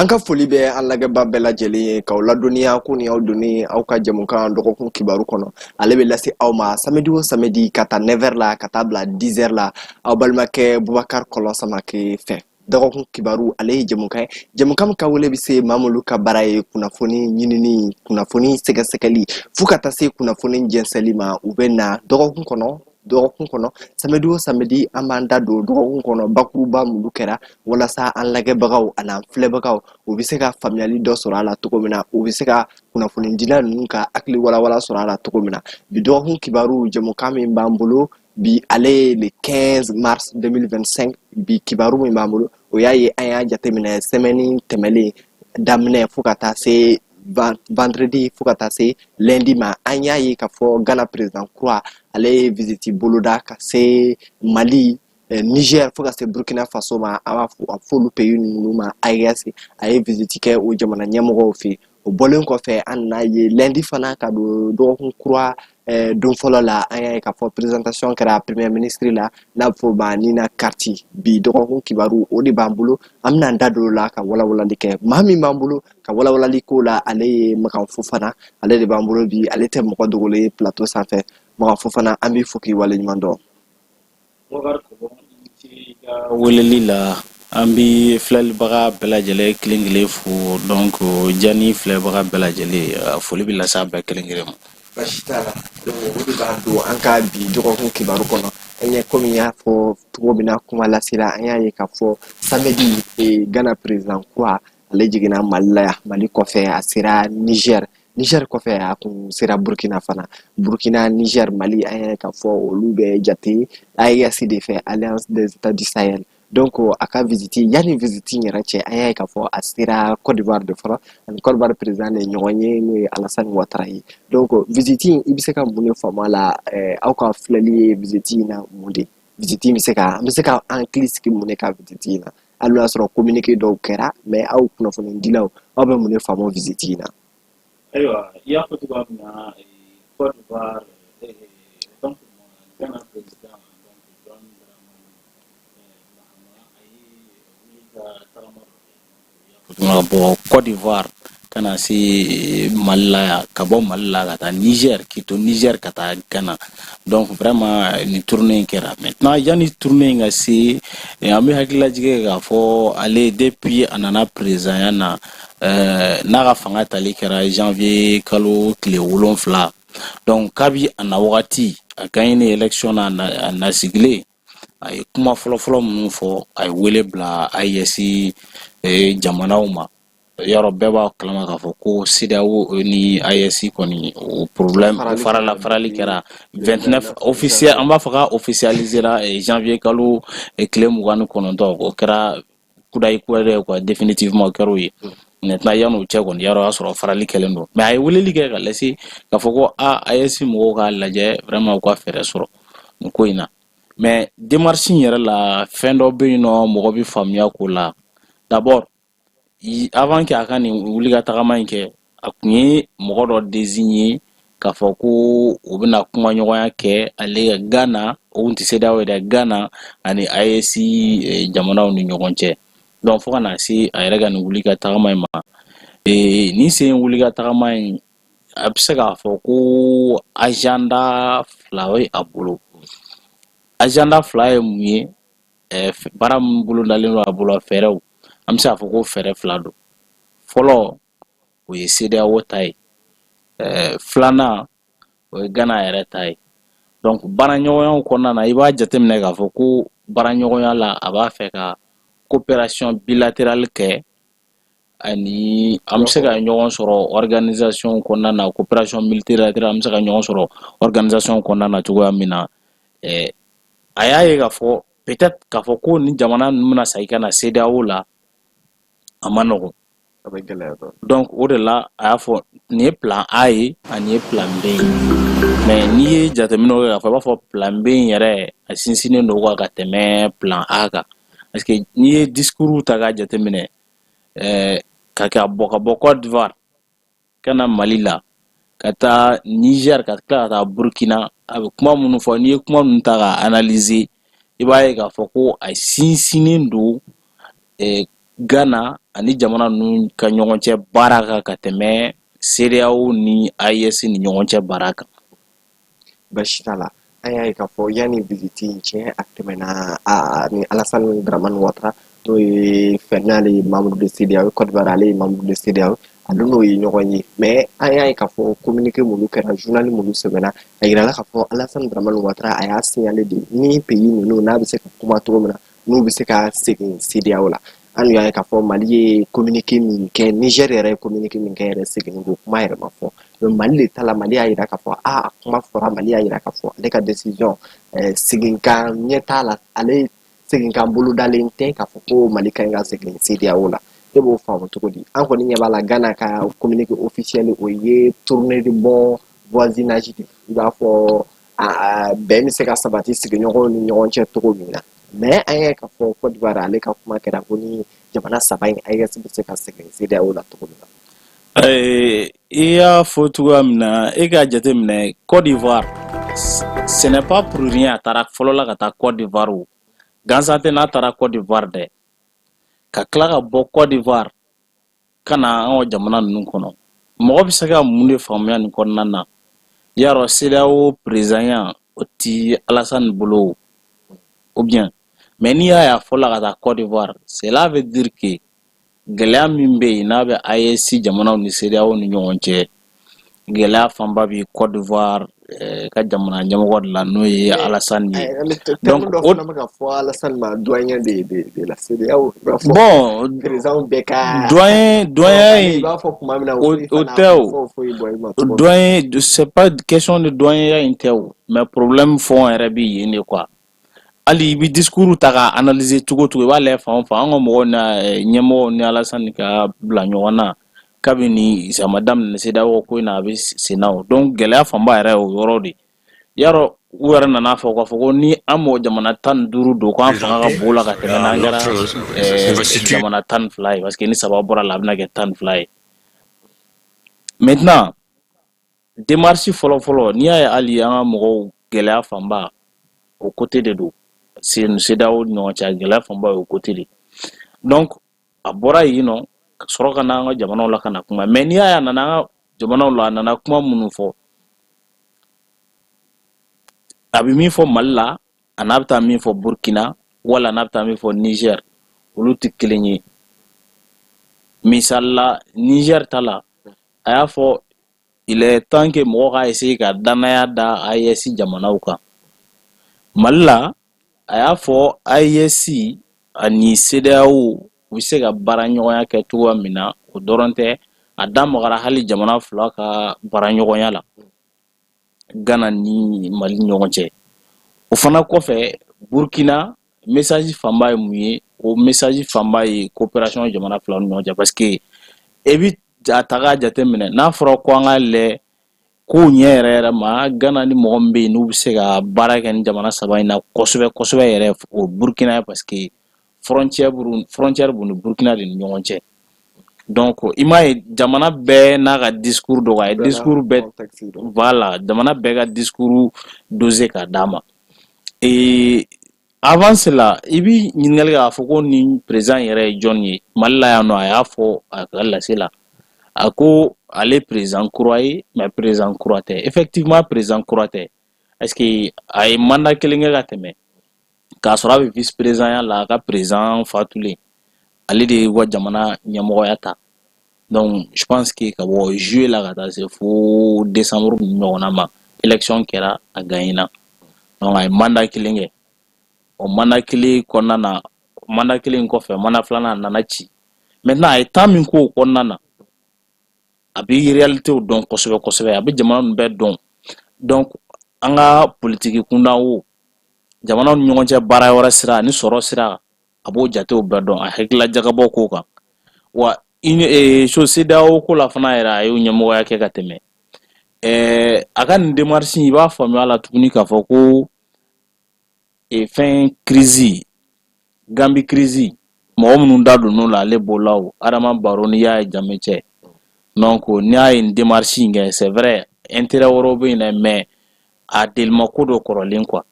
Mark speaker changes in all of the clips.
Speaker 1: An ka foli bɛ an lajɛba bɛɛ lajɛlen ye, k'aw ladɔnniya ko ni aw donnen aw ka jɛmukan dɔgɔkun kibaru kɔnɔ. Ale bɛ lase aw ma samedi o samedi, ka taa 9h la ka taa bila 10h la, aw balimakɛ Bubakari Kɔlɔn Samake fɛ. Dɔgɔkun kibaru, ale ye jɛmukan ye, jɛmukan min ka wele bɛ se maa minnu ka baara ye kunnafoni ɲinini, kunnafoni sɛgɛsɛgɛli, fo ka taa se kunnafoni jɛnsɛnli ma. U bɛ na dɔgɔkun kɔnɔ, dɔgɔkun kɔnɔ, samedi o samedi, an b'an da don dɔgɔkun kɔnɔ bakuruba minnu kɛra, walasa an lajɛbagaw an'an filɛbagaw, u bɛ se ka faamuyali dɔ sɔrɔ a la cogo min na, u bɛ se ka kunnafonidila ninnu ka hakili walawala sɔrɔ a la cogo min na. Bi dɔgɔkun kibaru jɛmukan min b'an bolo bi, ale ye le 15 mars 2025. Bi kibaru min b'an bolo, o y'a ye an y'a jateminɛ semaine tɛmɛlen daminɛ fo ka taa se vendredi, fo ka taa se lundi ma, an y'a ye k'a fɔ Ghana président kura, ale ye visite boloda ka se Mali, Niger, fo ka se Burkina Faso ma. An b'a fɔ a fɔ olu pays ninnu ma AES. A ye visite kɛ o jamana ɲɛmɔgɔw fɛ yen. O bɔlen kɔfɛ, an nana ye lundi fana, ka don dɔgɔkun kura don fɔlɔ la, an y'a ye k'a fɔ présentation kɛra premier ministre la, n'a bɛ fɔ o ma Nina Karti. Bi dɔgɔkun kibaru, o de b'an bolo. An bɛna an da don o la ka walawalali kɛ. Maa min b'an bolo ka walawalali k'o la, ale ye Makan Fofana, ale de b'an bolo bi. Ale tɛ mɔgɔ dogolen ye plateau sanfɛ. Makan Fofana, an b'i fo k'i waleɲuman dɔn.
Speaker 2: Bubakari Kɔlɔn, i ni ce i ka weleli la. An bi filɛlibaga bɛɛ lajɛlen kelen kelen fo. Donc jani filɛbaga bɛɛ lajɛlen, foli bɛ lase a bɛɛ kelen kelen ma.
Speaker 1: Basi t'a la. Donc o de b'a don an ka bi dɔgɔkun kibaru kɔnɔ. An ye komi n y'a fɔ cogo min na kuma lasela, an y'a ye k'a fɔ samedi, Ghana président kura, ale jiginna Mali la yan. Mali kɔfɛ, a sera Niger. Niger kɔfɛ, a kun sera Burkina fana. Burkina, Niger, Mali, an y'a ye k'a fɔ olu bɛ jate AES de fɛ, Alliance des États du Sahel. Donc a ka visite, yanni visite in yɛrɛ cɛ, an y'a ye k'a fɔ a sera Côte d'Ivoire de fɔlɔ, ani Côte d'Ivoire président de ye ɲɔgɔn ye, n'o ye Alassane Ouattara ye. Donc visite in, i bɛ se ka mun de faamu a la? Aw ka filɛli ye visite in na mun de? Visite in bɛ se ka, an bɛ se ka an hakili sigi mun de kan visite in na, hali n'o y'a sɔrɔ communiqué dɔw kɛra? Mais aw kunnafonidilaw, aw bɛ mun de faamu visite in na?
Speaker 2: Ayiwa, i y'a fɔ cogoya min na, Côte d'Ivoire, donc Ghana président, donc John Dramani Mahama, a ye wuli ka tagama dɔ kɛ ka bɔ Côte d'Ivoire ka na se Mali la yan, ka bɔ Mali la ka taa Niger, k'i to Niger ka taa Ghana. Donc vraiment, nin tournée in kɛra. Maintenant, yanni tournée in ka se, an bɛ hakililajigin kɛ k'a fɔ ale, depuis a nana président na, n'a ka fanga tali kɛra janvier kalo tile 7, donc kabi a na wagati, a gagné élection na, a na sigilen, a ye kuma fɔlɔfɔlɔ minnu fɔ, a ye wele bila AES jamanaw ma. Yɔrɔ bɛɛ b'a kalama k'a fɔ ko CEDEAO ni AES kɔni, o problème, o farala, farali kɛra 29 officiel, an b'a fɔ k'a officialisera janvier kalo tile 29. O kɛra kudayi kudayi quoi, définitivement o kɛra o ye. Maintenant, yan'o cɛ kɔni, yarɔ, o y'a sɔrɔ farali kɛlen don. Mais a ye weleli kɛ ka lase k'a fɔ ko a AES mɔgɔw k'a lajɛ vraiment, u ka fɛɛrɛ sɔrɔ nin ko in na. Mais démarche in yɛrɛ la, fɛn dɔ bɛ yen nɔ, mɔgɔ bɛ faamuya ko la. D'abord, avant que a ka nin wuli ka tagama in kɛ, a kun ye mɔgɔ dɔ désigner k'a fɔ ko o bɛna kumaɲɔgɔnya kɛ ale ka Ghana, o kun tɛ CEDEAO ye dɛ, Ghana ani AES jamanaw ni ɲɔgɔn cɛ. Donc fo ka na se a yɛrɛ ka nin wuli ka tagama in ma, nin sen wuli ka tagama in, a bɛ se k'a fɔ ko agenda fila bɛ a bolo. Agenda fila ye mun ye? Baara min bolodalen don a bolo, fɛɛrɛw, an bɛ se k'a fɔ ko fɛɛrɛ fila don. Fɔlɔ, o ye CEDEAO ta ye. Filanan, o ye Ghana yɛrɛ ta ye. Donc baaraɲɔgɔnyaw kɔnɔna na, i b'a jateminɛ k'a fɔ ko baaraɲɔgɔnya la, a b'a fɛ ka coopération bilatérale kɛ ani an bɛ se ka ɲɔgɔn sɔrɔ organisation kɔnɔna na, coopération multilatérale, an bɛ se ka ɲɔgɔn sɔrɔ organisation kɔnɔna na cogoya min na. A y'a ye k'a fɔ peut-être k'a fɔ ko ni jamana ninnu bɛna segin ka na CEDEAO la, a ma nɔgɔn.
Speaker 1: A bɛ gɛlɛya dɔɔnin.
Speaker 2: Donc o de la, a y'a fɔ nin ye plan A ye ani ye plan B ye. Mais n'i ye jateminɛw kɛ k'a fɔ, i b'a fɔ plan B in yɛrɛ, a sinsinnen don ka tɛmɛ plan A kan, parce que n'i ye discours ta k'a jateminɛ, ka kɛ ka bɔ Côte d'Ivoire ka na Mali la, ka taa Niger, ka tila ka taa Burkina, a bɛ kuma minnu fɔ, n'i ye kuma ninnu ta k'a analyser, i b'a ye k'a fɔ ko a sinsinnen don. Ghana ani jamana ninnu ka ɲɔgɔn cɛ baara kan ka tɛmɛ CEDEAO ni AES ni ɲɔgɔn cɛ baara kan.
Speaker 1: Basi t'a la. An y'a ye k'a fɔ yanni visite in cɛ, a tɛmɛna a ni Alassane Dramane Ouattara, n'o ye fɛn n'ale ye membre de CEDEAO, Côte d'Ivoire, ale ye membre de CEDEAO, ale n'o ye ɲɔgɔn ye. Mais an y'a ye k'a fɔ communiqué minnu kɛra, journal minnu sɛbɛnna, a yirala k'a fɔ Alassane Dramane Ouattara a y'a signalé de ni pays ninnu n'a bɛ se ka kuma cogo min na, n'u bɛ se ka segin CEDEAO la. An y'a ye k'a fɔ Mali ye communiqué min kɛ, Niger yɛrɛ ye communiqué min kɛ yɛrɛ, segin ko kuma yɛrɛ ma fɔ. Mais Mali de ta la, Mali y'a yira k'a fɔ a kuma fɔra. Mali y'a yira k'a fɔ ale ka décision, seginkan ɲɛ t'a la, ale seginkan bolodalen tɛ k'a fɔ ko Mali ka ɲi ka segin CEDEAO la. E b'o faamu cogo di? An kɔni ɲɛ b'a la, Ghana ka communiqué officiel, o ye tournée de bon voisinage de, i b'a fɔ bɛn bɛ se ka sabati sigiɲɔgɔnw ni ɲɔgɔn cɛ cogo min na. Mais an y'a ye k'a fɔ Côte d'Ivoire, ale ka kuma kɛra ko ni jamana saba in, AES bɛ se ka segin CEDEAO la cogo min na.
Speaker 2: I y'a fɔ cogoya min na, e k'a jateminɛ, Côte d'Ivoire, ce n'est pas pour rien a taara fɔlɔ la ka taa Côte d'Ivoire. O gansan tɛ n'a taara Côte d'Ivoire dɛ, ka tila ka bɔ Côte d'Ivoire ka na an ka jamana ninnu kɔnɔ. Mɔgɔ bɛ se ka mun de faamuya nin kɔnɔna na? Yarɔ, CEDEAO président o ti Alassane bolo o, ou bien? Mais n'i y'a ye a fɔla ka taa Côte d'Ivoire, cela veut dire que gɛlɛya min bɛ yen n'a bɛ AES jamanaw ni CEDEAO ni ɲɔgɔn cɛ, gɛlɛya fanba bɛ Côte d'Ivoire ka jamana ɲɛmɔgɔ de la, n'o ye Alassane ye.
Speaker 1: Donc o fana bɛ ka fɔ Alassane ma doyen de la CEDEAO.
Speaker 2: Bon,
Speaker 1: président bɛɛ ka
Speaker 2: doyen
Speaker 1: i b'a fɔ kuma min na,
Speaker 2: o tɛ, o doyen, c'est pas question de doyen in tɛ o, mais problème fond yɛrɛ bɛ yen de quoi. Hali i bɛ discours ta k'a analyser cogo o cogo, i b'a lajɛ fan o fan, an ka mɔgɔw ni ɲɛmɔgɔw ni Alassane ka bila ɲɔgɔn na kabini a ma daminɛ CEDEAO ko in na, a bɛ sen na o. Donc gɛlɛya fanba yɛrɛ ye o yɔrɔ de. Yarɔ, u yɛrɛ nana fɔ k'a fɔ ko ni an mɔgɔ jamana 15 don, k'an fanga ka bon la ka tɛmɛ n'an kɛra jamana 12 ye, parce que ni saba bɔra la, a bɛna kɛ 12 ye. Maintenant, démarche fɔlɔ fɔlɔ, n'i y'a ye hali an ka mɔgɔw, gɛlɛya fanba o côté de don, CEDEAO ni ɲɔgɔn cɛ, gɛlɛya fanba ye o côté de. Donc a bɔra yen nɔ ka sɔrɔ ka na an ka jamanaw la ka na kuma. Mais n'i y'a ye a nana an ka jamanaw la, a nana kuma minnu fɔ, a bɛ min fɔ Mali la, a n'a bɛ taa min fɔ Burkina, wala n'a bɛ taa min fɔ Niger, olu tɛ kelen ye. Misali la, Niger ta la, a y'a fɔ il est temps que mɔgɔ ka essayer ka danaya da AES jamanaw kan. Mali la, a y'a fɔ AES ani CEDEAO u bɛ se ka baara ɲɔgɔnya kɛ cogoya min na. O dɔrɔn tɛ, a da magara hali jamana fila ka baara ɲɔgɔnya la, Ghana ni Mali ɲɔgɔn cɛ. O fana kɔfɛ, Burkina message fanba ye mun ye? O message fanba ye coopération jamana fila ni ɲɔgɔn cɛ, parce que e bi a ta k'a jateminɛ, n'a fɔra ko an ka lɛ kow ɲɛ yɛrɛ yɛrɛ ma, Ghana ni mɔgɔ min bɛ yen n'u bɛ se ka baara kɛ ni jamana saba in na kosɛbɛ kosɛbɛ yɛrɛ, o Burkina ye, parce que frontière b'u ni Burkina de ni ɲɔgɔn cɛ. Donc i m'a ye, jamana bɛɛ n'a ka discours dɔ, a ye discours bɛɛ, voilà, jamana bɛɛ ka discours dosé k'a d'a ma. Et avant cela, i bi ɲininkali kɛ k'a fɔ ko nin président yɛrɛ ye jɔn ye Mali la yan nɔ? A y'a fɔ a ka lase la, a ko ale président kura ye, mais président kura tɛ. Effectivement, président kura tɛ, parce que a ye mandat kelen kɛ ka tɛmɛ k'a sɔrɔ a bɛ vice président ya la. A ka président fatulen, ale de ye wa jamana ɲɛmɔgɔya ta. Donc je pense que ka bɔ juillet la ka taa se fo décembre ɲɔgɔnna ma, élection kɛra, a gagnera. Donc a ye mandat kelen kɛ. O mandat kelen kɔnɔna na, mandat kelen kɔfɛ, mandat filanan a nana ci. Maintenant, a ye temps min k'o kɔnɔna na, a bɛ réalité dɔn kosɛbɛ kosɛbɛ, a bɛ jamana ninnu bɛɛ dɔn. Donc an ka politiki kunda o, jamanaw ni ɲɔgɔn cɛ baara wɛrɛ sira ani sɔrɔ sira, a b'o jatew bɛɛ dɔn, a hakilila jagabɔ ko kan wa so CEDEAO ko la fana yɛrɛ, a y'o ɲɛmɔgɔya kɛ ka tɛmɛ. A ka nin démarche, i b'a faamuya la tuguni k'a fɔ ko fɛn crise, Gambie crise, mɔgɔ minnu da donn'o la, ale b'o la. O Adama Barrow, n'i y'a ye Jammeh cɛ. Donc n'i y'a ye nin démarche in kɛ, c'est vrai, intérêt wɛrɛw bɛ yen dɛ, mais a delima ko dɔ kɔrɔlen quoi.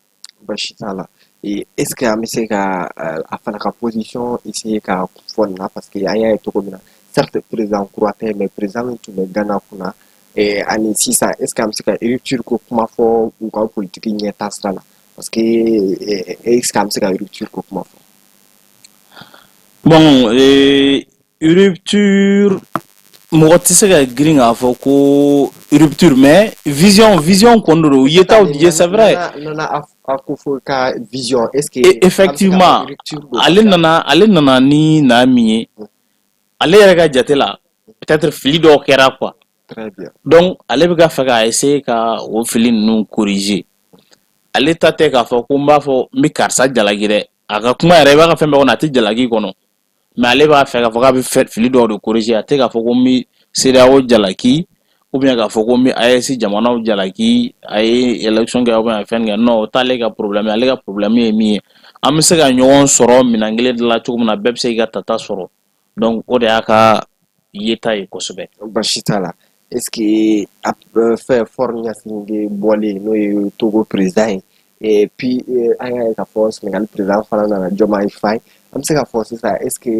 Speaker 1: Basi t'a la. Est ce que an bɛ se ka a fana ka position essayer ka fɔ nin na? Parce que an y'a ye cogo min na, certes président kura tɛ, mais président min tun bɛ Ghana kunna ani sisan, est ce que an bɛ se ka rupture ko kuma fɔ u ka politique ɲɛtaa sira la? Parce que est ce que an bɛ se ka rupture ko kuma fɔ?
Speaker 2: Bon, rupture, mɔgɔ tɛ se ka girin k'a fɔ ko rupture, mais vision kɔni don, yetaw ye, c'est vrai.
Speaker 1: Nana Akufo ka vision, est ce que
Speaker 2: Effectivement, ale nana ni na min ye, ale yɛrɛ ka jate la, peut-être fili dɔw kɛra quoi.
Speaker 1: Très bien.
Speaker 2: Donc ale bɛ ka fɛ ka essayer ka o fili ninnu corriger. Ale ta tɛ k'a fɔ ko n b'a fɔ n bɛ karisa jalaki dɛ. A ka kuma yɛrɛ, i b'a ka fɛn bɛɛ kɔnɔ, a tɛ jalaki kɔnɔ, mais ale b'a fɛ k'a fɔ k'a bɛ fili dɔw de corriger. A tɛ k'a fɔ ko n bɛ CEDEAO jalaki ou bien k'a fɔ ko n bɛ AES jamanaw jalaki, a ye élection kɛ ou bien a ye fɛn kɛ. Non, o t'ale ka problème ye. Ale ka problème ye min ye, an bɛ se ka ɲɔgɔn sɔrɔ minɛn kelen de la cogo min na, bɛɛ bɛ se k'i ka tata sɔrɔ. Donc o de y'a ka yeta ye kosɛbɛ.
Speaker 1: Basi t'a la. Est ce que a fɛn Faure Gnassingbé bɔlen, n'o ye Togo président ye, et puis an y'a ye k'a fɔ Sénégal président fana nana, Diomaye Faye, an bɛ se k'a fɔ sisan, est ce que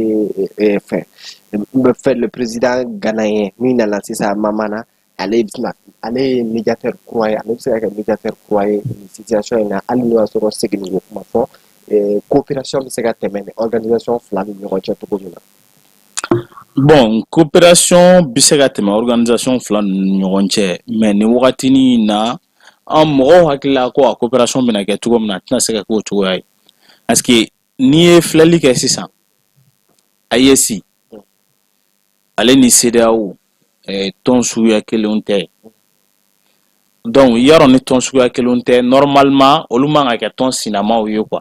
Speaker 1: fɛn fɛn le président ghanéen min nana sisan, Mahama, ale bɛna, ale ye médiateur kura ye, ale bɛ se ka kɛ médiateur kura ye nin situation in na, hali n'o y'a sɔrɔ segin ko kuma fɔ, coopération bɛ se ka tɛmɛ ni organisation fila ni ɲɔgɔn cɛ cogo min na?
Speaker 2: Bon, coopération bɛ se ka tɛmɛ organisation fila ninnu ni ɲɔgɔn cɛ, mais nin wagatinin in na, an mɔgɔw hakili la ko a coopération bɛna kɛ cogo min na, a tɛna se ka k'o cogoya ye, parce que n'i ye filɛli kɛ sisan, AES ale ni CEDEAO tɔn suguya kelenw tɛ. Donc yarɔ, ni tɔn suguya kelenw tɛ, normalement olu man ka kɛ tɔn sinamaw ye quoi.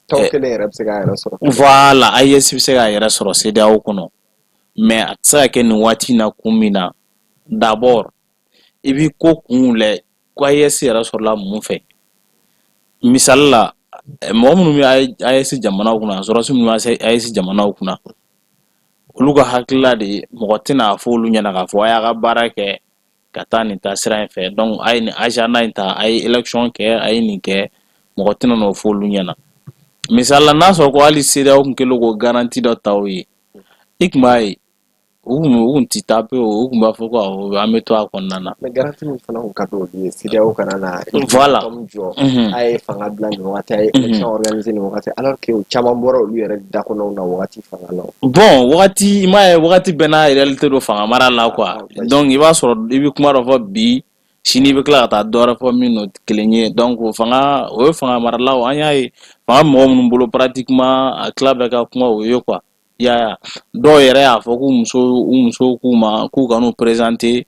Speaker 1: Tɔn kelen yɛrɛ bɛ se k'a yɛrɛ sɔrɔ.
Speaker 2: Voilà, AES bɛ se k'a yɛrɛ sɔrɔ CEDEAO kɔnɔ, mais a tɛ se ka kɛ nin waati in na. Kun min na, d'abord i b'i ko kun lɛ ko AES yɛrɛ sɔrɔla mun fɛ. Misali la, mɔgɔ minnu bɛ AES jamanaw kunna, sɔrɔdasi minnu bɛ AES jamanaw kunna, olu ka hakilila de ye, mɔgɔ tɛna fɔ olu ɲɛna k'a fɔ a y'a ka baara kɛ ka taa nin taa sira in fɛ, donc a ye nin agenda in ta, a ye élection kɛ, a ye nin kɛ, mɔgɔ tɛna n'o fɔ olu ɲɛna. Misali la, n'a sɔrɔ ko hali CEDEAO kun kɛlen k'o garantie dɔ ta o ye, i kun b'a ye u kun ti taa pewu, u kun b'a fɔ ko awɔ, an bɛ to a kɔnɔna na.
Speaker 1: Mais garantie min fana kun ka d'olu ye, CEDEAO kana na
Speaker 2: voilà
Speaker 1: jɔ, a ye fanga bila nin wagati, a ye élection organiser nin wagati, alors que o caman bɔra olu yɛrɛ da kɔnɔw na wagati fanga la.
Speaker 2: Bon, wagati, i m'a ye, wagati bɛɛ n'a réalité don fanga mara la quoi. Donc i b'a sɔrɔ i bɛ kuma dɔ fɔ bi, sini i bɛ tila ka taa dɔ wɛrɛ fɔ min n'o tɛ kelen ye. Donc fanga, o ye fanga maralaw, an y'a ye fanga mɔgɔ minnu bolo, pratiquement a tila bɛɛ ka kuma o ye quoi. I y'a ye, dɔw yɛrɛ y'a fɔ k'u muso, u musow k'u ma k'u ka n'u présenter.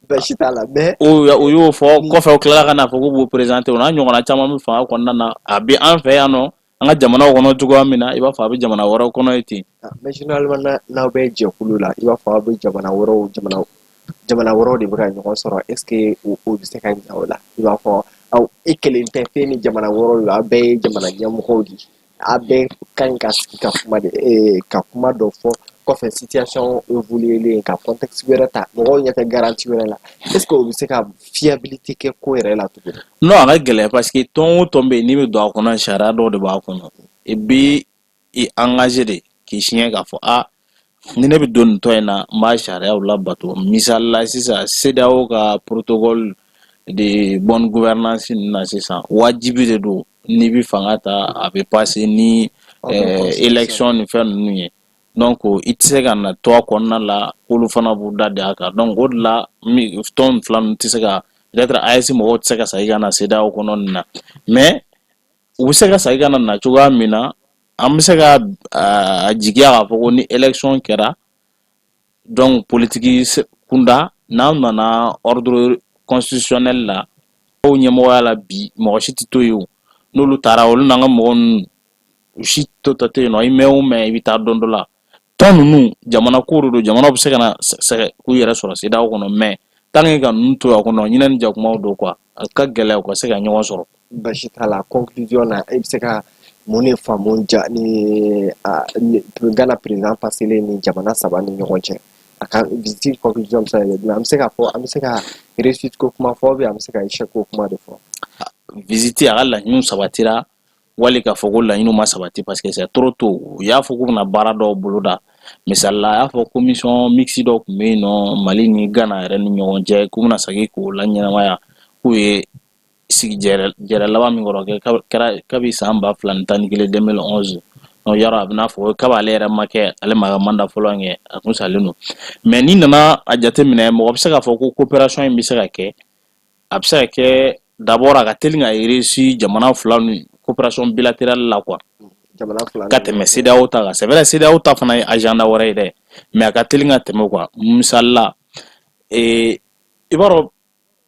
Speaker 1: Basi t'a la, mais
Speaker 2: O y'o fɔ kɔfɛ, u tilala ka n'a fɔ k'u b'u présenter. O n'a ɲɔgɔnna caman bɛ fanga kɔnɔna na. A bɛ an fɛ yan nɔ, an ka jamanaw kɔnɔ cogoya min na, i b'a fɔ a bɛ jamana wɛrɛw kɔnɔ ye ten.
Speaker 1: Mais généralement n'aw bɛ jɛkulu la, i b'a fɔ aw bɛ jamana wɛrɛw, jamana wɛrɛw de bɛ ka ɲɔgɔn sɔrɔ, est ce que o bɛ se ka ɲɛ o la? I b'a fɔ aw e kelen tɛ f'e ni jamana wɛrɛw ye, aw bɛɛ ye jamana ɲɛmɔgɔw de ye, a bɛɛ ka ɲi ka sigi ka kuma de, ka kuma dɔ fɔ kɔfɛ, situation évoluer ka contexte wɛrɛ ta, mɔgɔw ɲɛ tɛ garantie wɛrɛ la, est ce que o bɛ se ka fiabilité kɛ ko yɛrɛ la tuguni?
Speaker 2: Non, a ka gɛlɛn, parce que tɔn o tɔn bɛ yen, n'i bɛ don a kɔnɔ, sariya dɔw de b'a kɔnɔ. I bɛ i engagé de k'i siɲɛ k'a fɔ a ni ne bɛ don nin tɔn in na, n b'a sariyaw labato. Misali la sisan, CEDEAO ka protocole de bonne gouvernance ninnu na sisan, wajibi de don n'i bɛ fanga ta, a bɛ passer ni élection ni fɛn ninnu ye. Donc i tɛ se ka na to a kɔnɔna la k'olu fana b'u da de a kan. Donc o de la, tɔn fila ninnu tɛ se ka, peut-être AES mɔgɔw tɛ se ka segin ka na CEDEAO kɔnɔ nin na, mais u bɛ se ka segin ka na cogoya min na, an bɛ se ka a jigiya k'a fɔ ko ni élection kɛra, donc politique kunda, n'an nana ordre constitutionnel la, aw ɲɛmɔgɔya la bi, mɔgɔ si tɛ to yen. O n'olu taara, olu n'an ka mɔgɔ ninnu, u si tɔ tɛ yen nɔ. I mɛn o mɛn, i bɛ taa don dɔ la, tɔn ninnu, jamana ko de don, jamanaw bɛ se ka na sɛgɛ k'u yɛrɛ sɔrɔ CEDEAO kɔnɔ, mais tant que ka ninnu to a kɔnɔ, ɲinɛ ni jakumaw don quoi, a ka gɛlɛn u ka se ka ɲɔgɔn sɔrɔ.
Speaker 1: Basi t'a la. Conclusion na, e bɛ se ka mun de faamu ja ni Ghana président passelen ni jamana saba ni ɲɔgɔn cɛ, a ka visite conclusion bɛ se ka kɛ jumɛn? An bɛ se ka fɔ an bɛ se ka réussite ko kuma fɔ ou bien an bɛ se ka échec ko kuma de fɔ?
Speaker 2: visite, a ka laɲiniw sabatira wali k'a fɔ ko laɲiniw ma sabati, parce que c'est trop tôt. U y'a fɔ k'u bɛna baara dɔw boloda. Misali la, a y'a fɔ commission mixte dɔw tun bɛ yen nɔ Mali ni Ghana yɛrɛ ni ɲɔgɔn cɛ, k'u bɛna segin k'o laɲɛnamaya, k'u ye sigi jɛrɛ laban min kɔrɔ kɛ kɛra kabi san 2011, 2011. Donc yarɔ, a bɛna fɔ kabi ale yɛrɛ ma kɛ, ale ma ka mandat fɔlɔ in kɛ, a kun salen don. Mais n'i nana a jateminɛ, mɔgɔ bɛ se k'a fɔ ko coopération in bɛ se ka kɛ, a bɛ se ka kɛ. D'abord, a ka teli ka réussir jamana fila ni coopération bilatérale la quoi, ka tɛmɛ CEDEAO ta kan. C'est vrai, CEDEAO ta fana ye agenda wɛrɛ ye dɛ, mais a ka teli ka tɛmɛ quoi. Misali la, i b'a dɔn,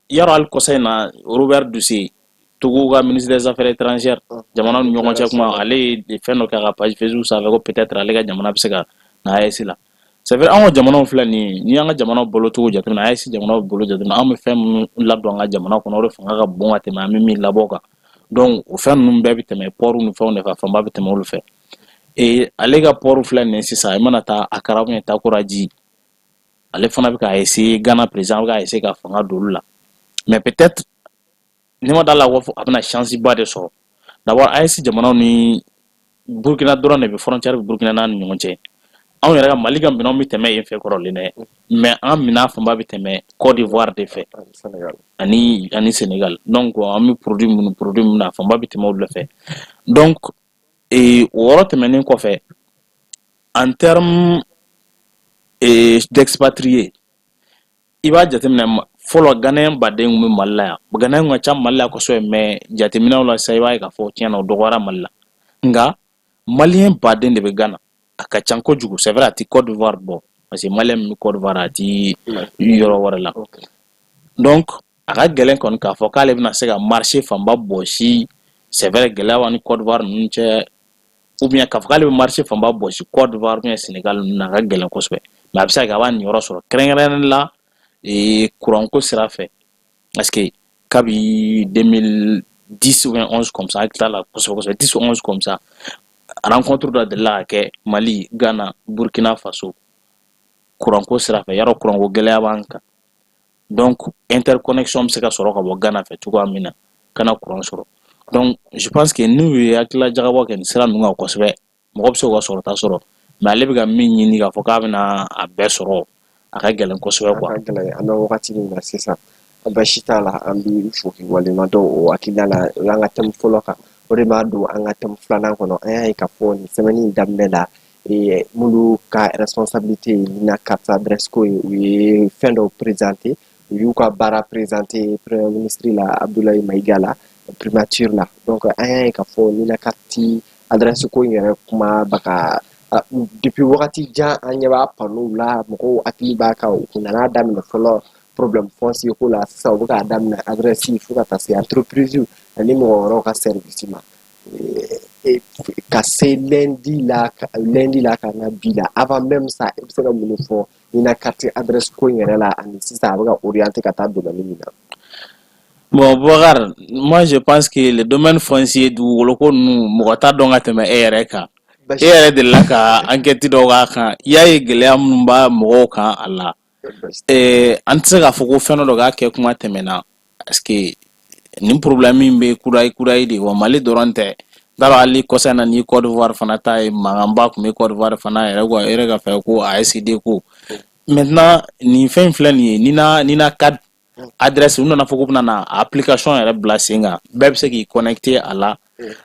Speaker 2: yarɔ, hali kɔsa in na, Robert Dussey, Togo ka ministre des Affaires étrangères, jamana ni ɲɔgɔn cɛ kuma, ale ye fɛn dɔ kɛ a ka page Facebook sanfɛ ko peut-être ale ka jamana bɛ se ka na AES la. C'est vrai, anw ka jamanaw filɛ nin ye, n'i y'an ka jamanaw balocogo jateminɛ, AES jamanaw bolo jateminɛ, anw bɛ fɛn minnu ladon an ka jamana kɔnɔ, o de fanga ka bon ka tɛmɛ an bɛ min labɔ kan. Donc o fɛn ninnu bɛɛ bɛ tɛmɛ port ni fɛnw de fɛ, a fanba bɛ tɛmɛ olu fɛ. Et ale ka port filɛ nin ye sisan, i mana taa Accra ou bien Takoradi, ale fana bɛ k'a essayer, Ghana président bɛ k'a essayer ka fanga don olu la. Mais peut-être ne ma da la ko a bɛna chance ba de sɔrɔ. D'abord, AES jamanaw ni Burkina dɔrɔn de bɛ, frontière bɛ Burkina n'a ni ɲɔgɔn cɛ. Anw yɛrɛ ka Mali ka minɛnw bɛ tɛmɛ yen fɛ kɔrɔlen dɛ, mais an minɛn fanba bɛ tɛmɛ Côte d'Ivoire de fɛ ani Sénégal. Donc an bɛ produit minnu, a fanba bɛ tɛmɛ olu de fɛ. Donc o yɔrɔ tɛmɛnen kɔfɛ, en termes d'expatriés, i b'a jateminɛ, fɔlɔ Ghanéen baden kun bɛ Mali la yan. Ghanéen ka ca Mali la kosɛbɛ, mais jateminɛw la sisan, i b'a ye k'a fɔ tiɲɛ na, o dɔgɔyara Mali la. Nka Malien baden de bɛ Ghana, a ka ca kojugu. C'est vrai, a ti Côte d'Ivoire bɔ, parce que Malien min bɛ Côte d'Ivoire, a ti yɔrɔ wɛrɛ la. Donc a ka gɛlɛn kɔni k'a fɔ k'ale bɛna se ka marché fanba bɔsi. C'est vrai, gɛlɛya b'an ni Côte d'Ivoire ninnu cɛ, ou bien k'a fɔ k'ale bɛ marché fanba bɔsi Côte d'Ivoire ou bien Sénégal ninnu na, a ka gɛlɛn kosɛbɛ. Mais a bɛ se ka kɛ a b'a niyɔrɔ sɔrɔ, kɛrɛnkɛrɛnnen la courant ko sira fɛ, parce que kabi 2010 ou bien 11 comme ça, hakili t'a la kosɛbɛ kosɛbɛ, 10 ou 11 comme ça, rencontre dɔ delila ka kɛ Mali, Ghana, Burkina Faso, courant ko sira fɛ. Yarɔ, courant ko gɛlɛya b'an kan. Donc interconnexion bɛ se ka sɔrɔ ka bɔ Ghana fɛ cogoya min na ka na courant sɔrɔ. Donc je pense que n'u ye hakilila jagabɔ kɛ nin sira ninnu kan kosɛbɛ, mɔgɔ bɛ se k'u ka sɔrɔta sɔrɔ. Mais ale bɛ ka min ɲini, k'a fɔ k'a bɛna a bɛɛ sɔrɔ, a ka gɛlɛn kosɛbɛ quoi.
Speaker 1: A ka gɛlɛn, an bɛ wagati min na sisan. Basi t'a la, an b'i fo k'i waleɲuman dɔn o hakilina la. O y'an ka thème fɔlɔ kan, o de b'a don an ka thème filanan kɔnɔ. An y'a ye k'a fɔ nin semaine in daminɛ la, minnu ka responsabilité na carte adresse ko ye, u ye fɛn dɔw présenter, u y'u ka baara présenter premier ministre la, Abdoulaye Maïga la, primature la. Donc an y'a ye k'a fɔ ni na carte adresse ko in yɛrɛ kuma ba ka depuis wagati jan, an ɲɛ b'a panneau la, mɔgɔw hakili b'a kan. U nana daminɛ fɔlɔ problème foncier ko la, sisan u bɛ k'a daminɛ adresse, fo ka taa se entreprise ani mɔgɔ wɛrɛw ka service ma, ka se lundi la ka na bi la. Avant même ça, i bɛ se ka mun de fɔ ni na carte adresse ko in yɛrɛ la, ani sisan a bɛ ka orienter ka taa domaine min na?
Speaker 2: Bon, Boubacar, moi je pense que le domaine foncier, dugukolo ko ninnu, mɔgɔ t'a dɔn ka tɛmɛ e yɛrɛ kan. E yɛrɛ delila ka enquête dɔw k'a kan, i y'a ye gɛlɛya minnu b'a mɔgɔw kan a la. An tɛ se k'a fɔ ko fɛn dɔ k'a kɛ kuma tɛmɛna, parce que nin problème min bɛ kurayi kurayi de wa, Mali dɔrɔn tɛ. N t'a dɔn, hali kɔsa in na ni Côte d'Ivoire fana ta ye, mankanba tun bɛ Côte d'Ivoire fana yɛrɛ quoi, e yɛrɛ ka fɛ ko ASD ko. Maintenant, nin fɛn in filɛ nin ye, ni na carte adresse, u nana fɔ k'u bɛna na application yɛrɛ bila sen kan, bɛɛ bɛ se k'i connecter a la.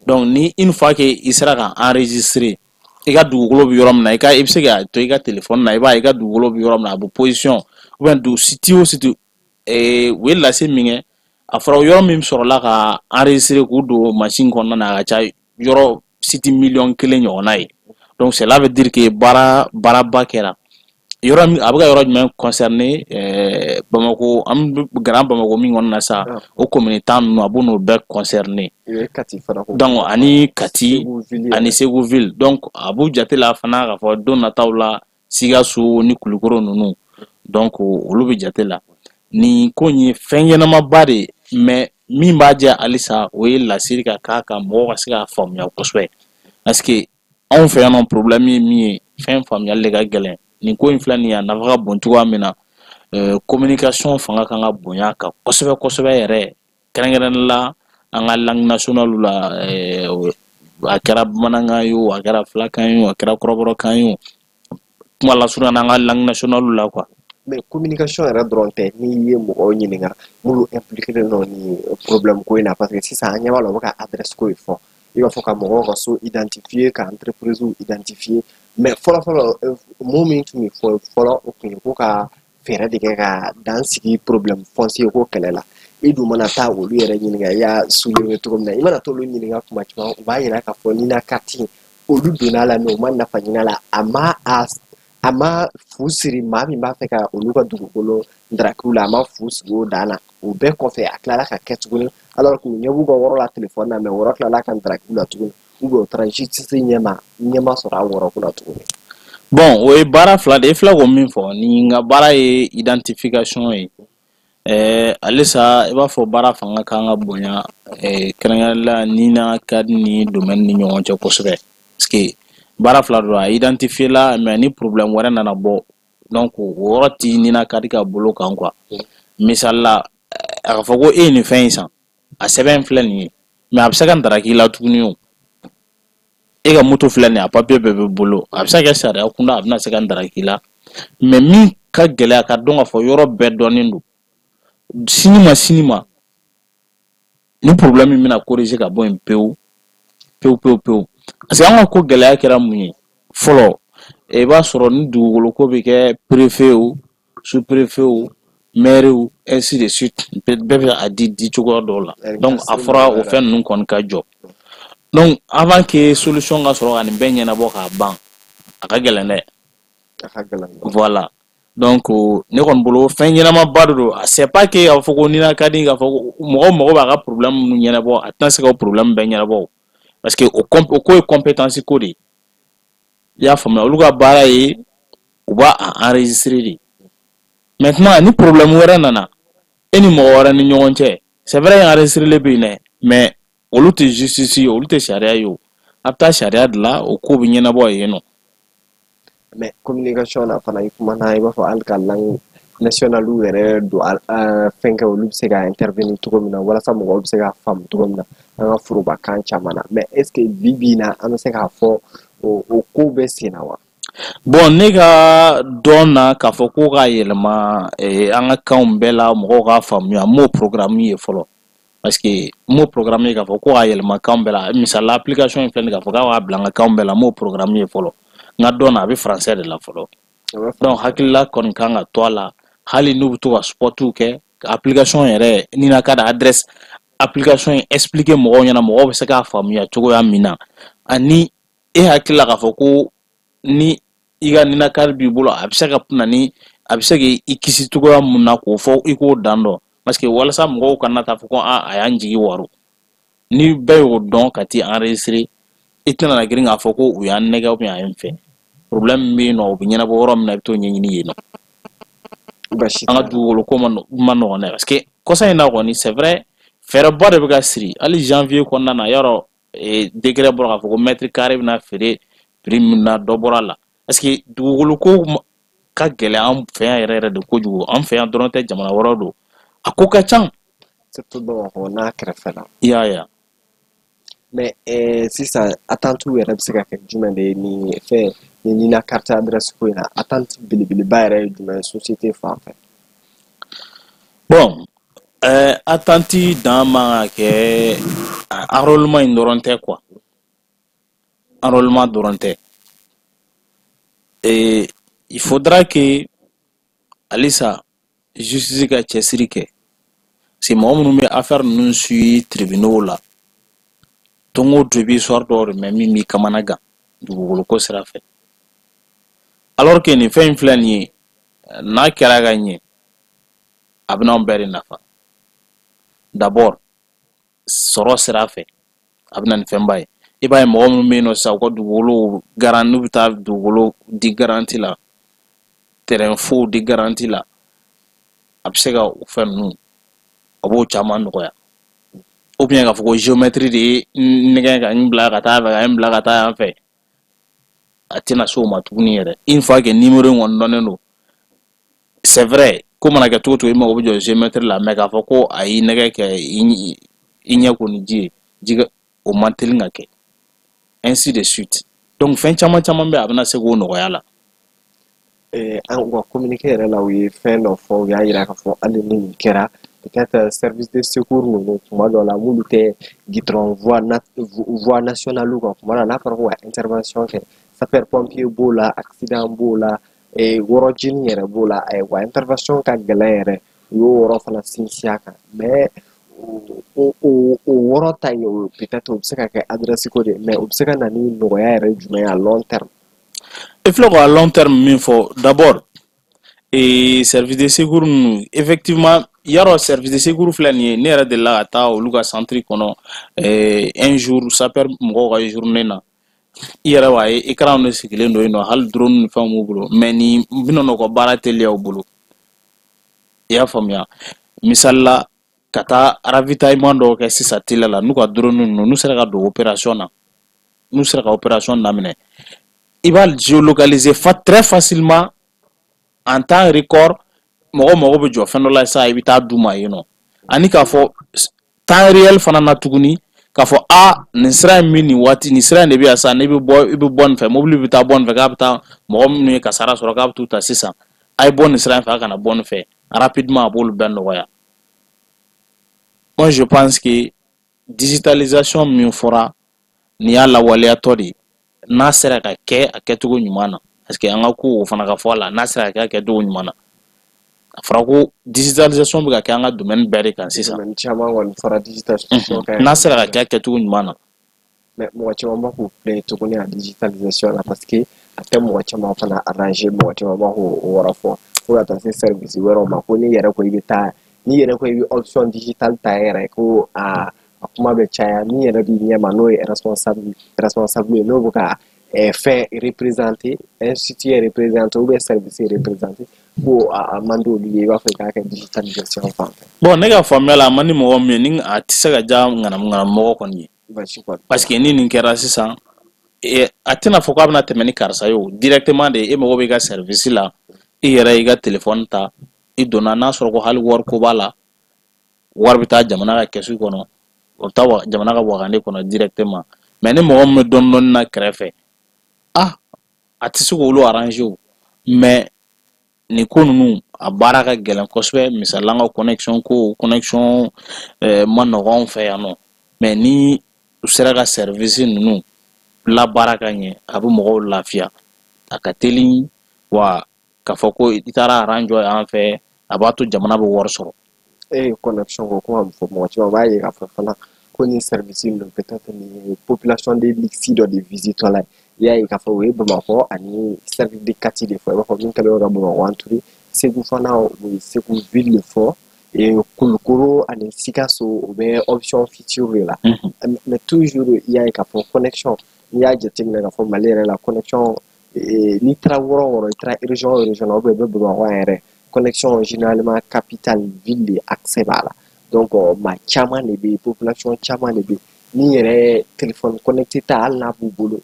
Speaker 2: Donc ni une fois que i sera ka enregistrer i ka dugukolo bɛ yɔrɔ min na, i ka i bɛ se ka to i ka téléphone na, i b'a ye i ka dugukolo bɛ yɔrɔ min na, a bɛ position ou bien dugu site o site. U ye lase min kɛ, a fɔra yɔrɔ min sɔrɔla ka enregistrer k'u don machine kɔnɔna na, a ka ca yɔrɔ site miliyɔn 1 ɲɔgɔnna ye. Donc cela veut dire que baara baaraba kɛra. Yɔrɔ min a bɛ ka yɔrɔ jumɛn concerner? Bamakɔ, an bɛ Grand Bamako min kɔnɔna na sa, o commune 10 ninnu, a b'o n'o bɛɛ concerner. Donc ani Kati ani Segu ville. Donc a b'u jate la fana k'a fɔ don nataw la, Sikaso ni Kulukoro ninnu, donc olu bɛ jate la. Nin ko in ye fɛn ɲɛnamaba de ye, mais min b'a jɛ halisa, o ye lasiri ka k'a kan, mɔgɔw ka se k'a faamuya kosɛbɛ, parce que anw fɛ yan nɔ, problème ye min ye, fɛn faamuyali de ka gɛlɛn. Nin ko in filɛ nin ye, a nafa ka bon cogoya min na, communication fanga kan ka bonya a kan kosɛbɛ kosɛbɛ yɛrɛ, kɛrɛnkɛrɛnnen la. An ka langue nationale la, a kɛra bamanankan ye o, a kɛra filakan ye o, a kɛra kɔrɔbɔrɔkan ye o, kuma lasurunya na an ka langue nationale la quoi.
Speaker 1: Mais communication yɛrɛ dɔrɔn tɛ. N'i ye mɔgɔw ɲininka minnu impliqué don nin problème ko in na, parce que sisan an ɲɛ b'a la, u bɛ ka adresse ko in fɔ, i b'a fɔ ka mɔgɔw ka so identifier, ka entreprise identifier. Mais fɔlɔ fɔlɔ, mun min tun bɛ fɔ fɔlɔ, o tun ye ko ka fɛɛrɛ de kɛ ka dan sigi problème foncier ko kɛlɛ la. I dun mana taa olu yɛrɛ ɲininka, i y'a soulever cogo min na, i mana t'olu ɲininka kuma caman, u b'a yira k'a fɔ Nina carte olu donna a la, mais u ma nafa ɲini a la, a ma fu siri maa min b'a fɛ ka olu ka dugukolo darakiw la, a ma fu sigi o dan na. O bɛɛ kɔfɛ, a tilala ka kɛ tuguni, alors que u ɲɛ b'u ka wɔrɔ la telefɔni na, mais wɔrɔ tilala ka darakiw la tuguni, ou bien u taara justice ɲɛma, ɲɛma sɔrɔ a wɔrɔ la tuguni.
Speaker 2: Bon, o ye baara fila de ye. Fila ko min fɔ nin ka baara ye identification ye. Halisa i b'a fɔ baara fanga kan ka bonya, kɛrɛnkɛrɛnnenya la Nina carte ni domaine ni ɲɔgɔn cɛ kosɛbɛ, parce que baara fila don. A identifier la, mais ni problème wɛrɛ nana bɔ, donc o yɔrɔ ti Nina carte ka bolo kan quoi. Misali la, a ka fɔ ko e ye nin fɛn in san, a sɛbɛn filɛ nin ye, mais a bɛ se ka daraki la tuguni. O e ka moto filɛ nin ye, a papier bɛɛ bɛ bolo, a bɛ se ka kɛ sariya kunda, a bɛna se ka daraki la. Mais min ka gɛlɛya ka dɔn k'a fɔ yɔrɔ bɛɛ dɔnnen don, sini ma sini ma, ni problème min bɛna corriger ka bɔ yen pewu pewu pewu pewu. Parce que an ka ko gɛlɛya kɛra mun ye fɔlɔ? I b'a sɔrɔ ni dugukolo ko bɛ kɛ, préfet o, sous préfet o, maire o, ainsi de suite, bɛɛ bɛ a di di cogoya dɔw la. Donc a fɔra o fɛn ninnu kɔni ka jɔ. Donc avant que solution ka sɔrɔ ka nin bɛɛ ɲɛnabɔ k'a ban, a ka gɛlɛn dɛ.
Speaker 1: A ka gɛlɛn.
Speaker 2: Voilà, donc ne kɔni bolo, fɛn ɲɛnamaba de don. C'est pas que k'a fɔ ko Nina ka di, k'a fɔ ko mɔgɔ mago b'a ka problème minnu ɲɛnabɔ, a tɛna se ka o problème bɛɛ ɲɛnabɔ, parce que o ko ye compétence ko de ye. I y'a faamuya? Olu ka baara ye u b'a a enregistrer de. Maintenant, ni problème wɛrɛ nana e ni mɔgɔ wɛrɛ ni ɲɔgɔn cɛ, c'est vrai, enregistré bɛ yen dɛ, mais olu tɛ justice ye, olu tɛ sariya ye. O a bɛ taa sariya dilan, o ko bɛ ɲɛnabɔ yen nɔ.
Speaker 1: Mais communication na fana, i kumana, i b'a fɔ hali ka langue nationale yɛrɛ don fɛn kɛ, olu bɛ se ka intervenir cogo min na walasa mɔgɔw bɛ se ka faamu cogo min na an ka foroba kan caman na. Mais est ce que bi bi in na, an bɛ se k'a fɔ o ko bɛ sen na wa?
Speaker 2: Bon, ne ka dɔn na, k'a fɔ ko k'a yɛlɛma an ka kanw bɛɛ la, mɔgɔw k'a faamuya, n m'o programme ye fɔlɔ. Parce que n m'o programme ye k'a fɔ ko k'a yɛlɛma kanw bɛɛ la. Misali la, application in filɛ nin ye, k'a fɔ k'a b'a bila an ka kanw bɛɛ la, n m'o programme ye fɔlɔ. N ka dɔn na, a bɛ français de la fɔlɔ. Donc hakilila kɔni kan ka to a la, hali n'u bɛ to ka spotiw kɛ ka application yɛrɛ Nina carte adresse application in expliquer mɔgɔw ɲɛna, mɔgɔw bɛ se k'a faamuya cogoya min na. Ani e hakili la k'a fɔ ko ni i ka Nina carte b'i bolo, a bɛ se ka na ni a bɛ se k'i kisi cogoya mun na, k'o fɔ, i k'o dan dɔn. Parce que walasa mɔgɔw kana taa fɔ ko a y'an jigi waro, ni bɛɛ y'o dɔn ka t'i enregistrer, i tɛna na girin k'a fɔ ko u y'an nɛgɛ ou bien a ye n fɛ. Problème min bɛ yen nɔ, o bɛ ɲɛnabɔ yɔrɔ min na, i bɛ t'o ɲɛɲini yen nɔ.
Speaker 1: Basi
Speaker 2: An ka dugukolo ko ma nɔgɔn dɛ, parce que kɔsa in na kɔni, c'est vrai, fɛɛrɛba de bɛ ka siri. Hali janvier kɔnɔna na, yɔrɔ décret bɔra k'a fɔ ko mètre carré bɛna feere prix min na, dɔ bɔra a la, parce que dugukolo ko ka gɛlɛn an fɛ yan yɛrɛ yɛrɛ de kojugu. An fɛ yan dɔrɔn tɛ, jamana wɛrɛw don, a ko ka ca.
Speaker 1: Surtout Bamakɔ n'a kɛrɛfɛ la.
Speaker 2: I y'a ye wa?
Speaker 1: Mais sisan, attente yɛrɛ bɛ se ka kɛ jumɛn de ye ni fɛn ni Nina carte adresse ko in na? Attente belebeleba yɛrɛ ye jumɛn ye société fan fɛ?
Speaker 2: Bon, attente dan man ka kɛ enrôlement in dɔrɔn tɛ quoi, enrôlement dɔrɔn tɛ. Et il faudra que halisa justice ka cɛsiri kɛ, parce que mɔgɔ minnu bɛ affaire ninnu suit tribunaux la, don o don i bɛ histoire dɔw de mɛn min b'i kamana gan dugukolo ko sira fɛ, alors que nin fɛn in filɛ nin ye, n'a kɛra ka ɲɛ, a bɛna anw bɛɛ de nafa. D'abord, sɔrɔ sira fɛ, a bɛ na ni fɛnba ye. I b'a ye, mɔgɔ minnu bɛ yen nɔ sisan, u ka dugukolo garan, n'u bɛ taa dugukolo di garantie la, terrain fow di garantie la, a bɛ se ka o fɛn ninnu, a b'o caman nɔgɔya. Ou bien k'a fɔ ko géomètre de ye n nɛgɛ ka n bila ka taa fɛ, ka n bila ka taa yan fɛ, a tɛna se o ma tuguni yɛrɛ, une fois que numéro in kɔni dɔnnen don. C'est vrai, ko mana kɛ cogo o cogo, i mago bɛ jɔ géomètre la, mais k'a fɔ ko a y'i nɛgɛ kɛ i i ɲɛ ko ni ji ye, ji o man teli ka kɛ, ainsi de suite. Donc fɛn caman caman bɛ, a bɛna se k'o nɔgɔya la.
Speaker 1: An u ka communiqué yɛrɛ la, u ye fɛn dɔ fɔ, u y'a yira k'a fɔ hali ni nin kɛra, peut-être service de secours ninnu, tuma dɔ la m'olu tɛ goudron voie nationale kan, tuma dɔ la n'a fɔra ko ka intervention kɛ, sapeur pompier b'o la, accident b'o la, yɔrɔ jeni yɛrɛ b'o la, wa intervention ka gɛlɛn yɛrɛ. U y'o yɔrɔ fana sinsin a kan, mais o yɔrɔ ta in, o peut-être o bɛ se ka kɛ adresse ko de ye, mais o bɛ se ka na ni nɔgɔya yɛrɛ jumɛn ye à long terme?
Speaker 2: I filɛ ko à long terme min fɔ, d'abord et service de secours ninnu, effectivement, yarɔ, service de secours filɛ nin ye, ne yɛrɛ delila ka taa olu ka centre kɔnɔ un jour, sapeur mɔgɔw ka journée na. I yɛrɛ b'a ye, écran de sigilen don yen nɔ, hali drone ni fɛnw b'u bolo, mais ni bɛna n'u ka baara teliya u bolo, i y'a faamuya. Misali la, ka taa ravitaillement dɔw kɛ sisan teliya la, n'u ka drone ninnu, n'u sera ka don opération na, n'u sera ka opération daminɛ, i b'a géolocaliser très facilement en temps record. Mɔgɔ mago bɛ jɔ fɛn dɔ la sisan, i bɛ taa d'u ma yen nɔ. Ani k'a fɔ temps réel fana na tuguni, k'a fɔ a nin sira in min, nin waati nin sira in de bɛ yan sisan, n'i bɛ bɔ, i bɛ bɔ nin fɛ, mobili bɛ taa bɔ nin fɛ, k'a bɛ taa mɔgɔ minnu ye kasara sɔrɔ, k'a bɛ t'u ta sisan, a ye bɔ nin sira in fɛ, a kana bɔ nin fɛ rapidement, a b'olu bɛɛ nɔgɔya. Moi, je pense que digitalisation min fɔra nin y'a lawaleyatɔ de ye, n'a sera ka kɛ a kɛcogo ɲuman na, parce que an ka ko o fana ka fɔ a la, n'a sera ka kɛ a kɛcogo ɲuman na. A fɔra ko digitalisation bɛ ka kɛ an ka domaine bɛɛ de kan sisan.
Speaker 1: Domaine caman kɔni fɔra digitalisation ka.
Speaker 2: N'a sera ka kɛ a kɛcogo ɲuman na.
Speaker 1: Mais mɔgɔ caman b'a k'u filɛ tuguni a digitalisation la, parce que a tɛ mɔgɔ caman fana arranger. Mɔgɔ caman b'a k'o yɔrɔ fɔ fo ka taa se service wɛrɛw ma, ko n'i yɛrɛ ko i bɛ taa, n'i yɛrɛ ko i bɛ option digitale ta yɛrɛ, ko a kuma bɛ caya. Min yɛrɛ b'i ɲɛma, n'o ye responsable ye, n'o bɛ ka fɛn représenter, institut représenter ou bien service représenter, ko a man di olu ye, i b'a fɔ i k'a kɛ digitalisation fan fɛ.
Speaker 2: Bon, ne ka faamuya la, a man di mɔgɔ min ye, ni a tɛ se ka diya ŋanamu ŋanamu kɔni ye.
Speaker 1: Basi kɔni.
Speaker 2: Parce que ni nin kɛra sisan, a tɛna fɔ k'a bɛna tɛmɛ ni karisa ye o directement de. E mago b'i ka service la, i yɛrɛ y'i ka téléphone ta, i donna, n'a sɔrɔ ko hali wari ko b'a la, wari bɛ taa jamana ka kɛsu kɔnɔ, o bɛ taa jamana ka wagande kɔnɔ directement. Mais ni mɔgɔ min bɛ dɔɔni dɔɔni na kɛrɛfɛ, ah, a tɛ se k'olu arranger o. Mais nin ko ninnu, a baara ka gɛlɛn kosɛbɛ. Misali, an ka connexion ko, connexion ma nɔgɔn anw fɛ yan nɔ, mais ni u sera ka service ninnu labaara ka ɲɛ, a bɛ mɔgɔw lafiya, a ka teli wa. K'a fɔ ko i taara rang jɔ yan fɛ, a b'a to jamana bɛ wari sɔrɔ.
Speaker 1: E ye connexion ko kuma min fɔ, mɔgɔ caman b'a ye k'a fɔ fana ko nin service ninnu, peut-être nin ye population de luxe dɔ de visitɔ la ye. I y'a ye k'a fɔ u ye Bamakɔ ani cercle de Kati de fɔ, i b'a fɔ min kɛlen don ka Bamakɔ entouré. Segu fana, u ye Segu ville de fɔ, Kulukoro ani Sikaso, u bɛ option future de la. Mais toujours i y'a ye k'a fɔ connexion, n'i y'a jateminɛ k'a fɔ Mali yɛrɛ la, connexion, n'i taara yɔrɔ o yɔrɔ, i taara région o région na, ou bien i bɛ Bamakɔ yan yɛrɛ, connexion généralement capitale ville de accès b'a la. Donc maa caman de bɛ yen, population caman de bɛ yen ni yɛrɛ téléphone connecté ta, hali n'a b'u bolo,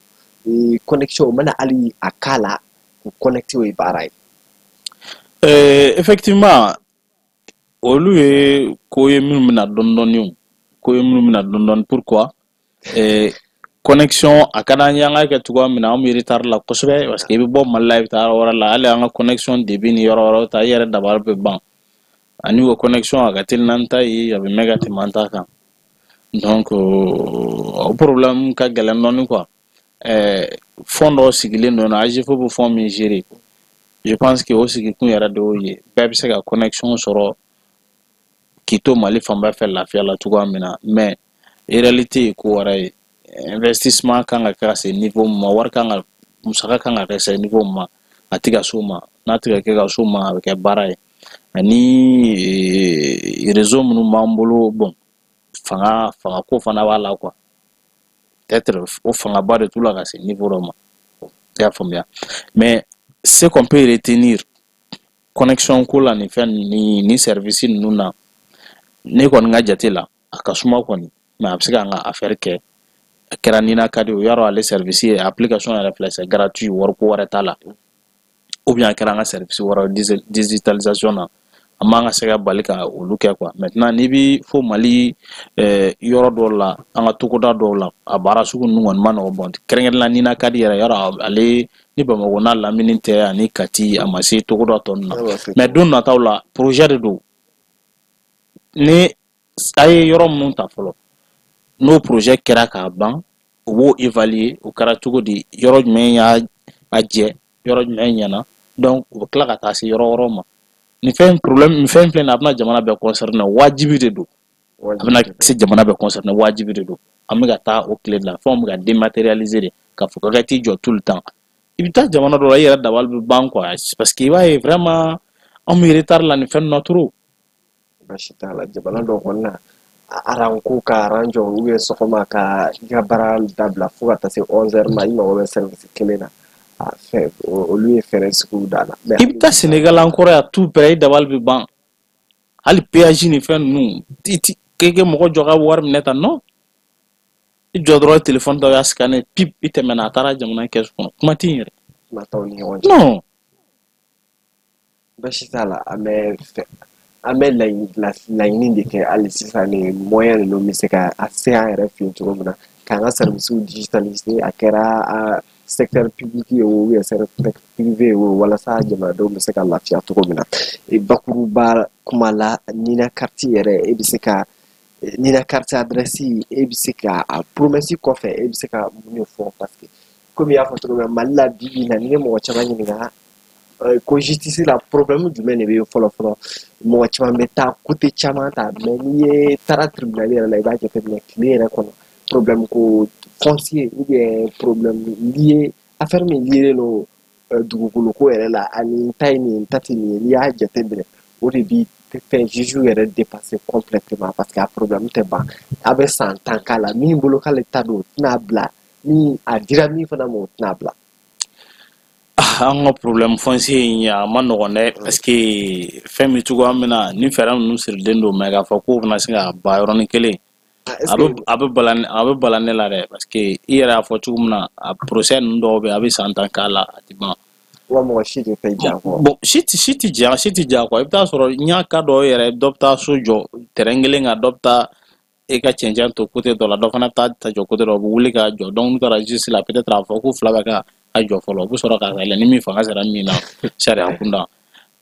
Speaker 1: connexion o mana hali a k'a la, k'u connecté, o ye baara ye.
Speaker 2: Effectivement, olu ye ko ye minnu bɛna dɔɔni dɔɔni, o ko ye minnu bɛna dɔɔni dɔɔni. Pourquoi connexion a ka d'an ye an ka kɛ cogoya min na, an bɛ retard la kosɛbɛ, parce que i bɛ bɔ Mali la, i bɛ taa yɔrɔ wɛrɛ la, hali an ka connexion débit ni yɔrɔ wɛrɛw ta, i yɛrɛ dabali bɛ ban. Ani o connexion a ka teli n'an ta ye, a bɛ mɛn ka tɛmɛ an ta kan. Donc o problème ka gɛlɛn dɔɔni quoi. Fond dɔw sigilen don, AGEFAU bɛ fond min gérer, je pense que o sigikun yɛrɛ de y'o ye, bɛɛ bɛ se ka connexion sɔrɔ k'i to Mali fan bɛɛ fɛ lafiya la cogoya min na. Mais réalité ye ko wɛrɛ ye. Investissement kan ka kɛ ka se niveau min ma, wari kan ka, musaka kan ka kɛ se niveau min ma, a tɛ ka s'o ma. N'a tɛ ka kɛ ka s'o ma, a bɛ kɛ baara ye. Ani réseau minnu b'an bolo, bon, fanga fanga ko fana b'a la quoi, peut-être o fangaba de t'u la ka se niveau dɔ ma, i y'a faamuya. Mais ce qu'on peut retenir connexion ko la, nin fɛn ni service ninnu na, ne kɔni ka jate la, a ka suma kɔni, mais a bɛ se k'an ka affaire kɛ. A kɛra Nina ka di o yarɔ, ale service ye application yɛrɛ filɛ, c'est gratuit, wariko wɛrɛ t'a la, ou bien a kɛra an ka service wɛrɛ digitalisation na, An man ka se ka bali ka olu kɛ quoi. Maintenant, n'i bi fo Mali yɔrɔ dɔw la, an ka togoda dɔw la, a baara sugu ninnu kɔni ma nɔgɔn. Bon, kɛrɛnkɛrɛn la, Nina ka di yɛrɛ yɔrɔ, ale ni Bamakɔ n'a lamini tɛ ani Kati, a ma se togoda tɔ ninnu na. Mais don nataw la, projet de don. Ni a ye yɔrɔ minnu ta fɔlɔ, n'o projet kɛra k'a ban, u b'o évaluer, o kɛra cogo di, yɔrɔ jumɛn y'a a jɛ, yɔrɔ jumɛn ɲɛna. Donc u bɛ tila ka taa se yɔrɔ wɛrɛw ma. Nin fɛn problème, nin fɛn filɛ nin ye, a bɛna jamana bɛɛ concerner, wajibi de don. A bɛna se jamana bɛɛ concerner, wajibi de don. An bɛ ka taa o tile de la. Fɛnw bɛ ka dématérialiser de, k'a fɔ k'a t'i jɔ tout le temps. I bɛ taa jamana dɔ la, i yɛrɛ dabali bɛ ban quoi, parce que i b'a ye vraiment anw bɛ retard la nin fɛn ninnu na trop.
Speaker 1: Baasi t'a la. Jamana dɔw kɔni na, rang ko ka rang jɔ ou bien sɔgɔma ka i ka baara dabila fo ka taa se 11 heures ma, i mago bɛ service kelen na, a fɛn olu ye fɛɛrɛ sugu da la.
Speaker 2: I bɛ taa Sénégal, an kɔrɔ yan, tout près, i dabali bɛ ban. Hali péage ni fɛn ninnu, i ti k'e mɔgɔ jɔ ka wari minɛ tan. Non, i jɔ dɔrɔn, téléphone dɔ y'a scanner, pip, i tɛmɛna, a taara jamana kɛsu kɔnɔ, kuma tɛ yen yɛrɛ.
Speaker 1: Kuma t'aw ni ɲɔgɔn cɛ.
Speaker 2: Non.
Speaker 1: Baasi t'a la. An bɛ laɲini de kɛ hali sisan, ni moyen ninnu bɛ se ka a se an yɛrɛ fɛ yen cogo min na, k'an ka services digitaliser, a kɛra a secteur public ye o, ou bien secteur privé ye o, walasa jamanadenw bɛ se ka lafiya cogo min na. Bakuruba kuma la, Nina carte yɛrɛ, e bɛ se ka Nina carte adresse, e bɛ se ka a promesse kɔfɛ, e bɛ se ka mun de fɔ? Parce que komi i y'a fɔ cogo min na, Mali la bi bi in na, n'i ye mɔgɔ caman ɲininka ko justice la, problème jumɛn de bɛ yen fɔlɔ fɔlɔ, mɔgɔ caman bɛ taa côté caman ta. Mais n'i ye taara tribunal yɛrɛ la, i b'a jateminɛ tile yɛrɛ kɔnɔ, problème ko foncier ou bien problème lié, affaire min lié don dugukolo ko yɛrɛ la, ani n ta ye nin ye, n ta tɛ nin ye, n'i y'a jateminɛ, o de bi fɛn juge yɛrɛ dépasser complètement, parce que a problème tɛ ban. A bɛ san 10 k'a la, min bolo k'ale ta don, o tɛna bila, min a dira min fana ma, o tɛna bila.
Speaker 2: An ka problème foncier in, a ma nɔgɔn dɛ, parce que fɛn bɛ cogoya min na, ni fɛɛrɛ ninnu sirilen don, mais k'a fɔ k'o bɛna se ka ban yɔrɔnin kelen, a bɛ bala ne la dɛ, parce que i yɛrɛ y'a fɔ cogo min na, a procès ninnu dɔw bɛ yen, a bɛ san 10 k'a la, a tɛ ban.
Speaker 1: Wa mɔgɔ si de tɛ jɛn a kɔ.
Speaker 2: Bon, si tɛ jɛn a kɔ. I bɛ taa sɔrɔ n y'a ka dɔw yɛrɛ, dɔ bɛ taa so jɔ terrain kelen kan, dɔ bɛ taa e ka cɛncɛn to côté dɔ la, dɔ fana bɛ taa ta jɔ côté dɔ, u bɛ wuli ka jɔ. Donc n'u taara justice la, peut-être a fɔ ko fila bɛ ka a jɔ fɔlɔ, u bɛ sɔrɔ ka yɛlɛ ni min fanga sera min na sariya kunda.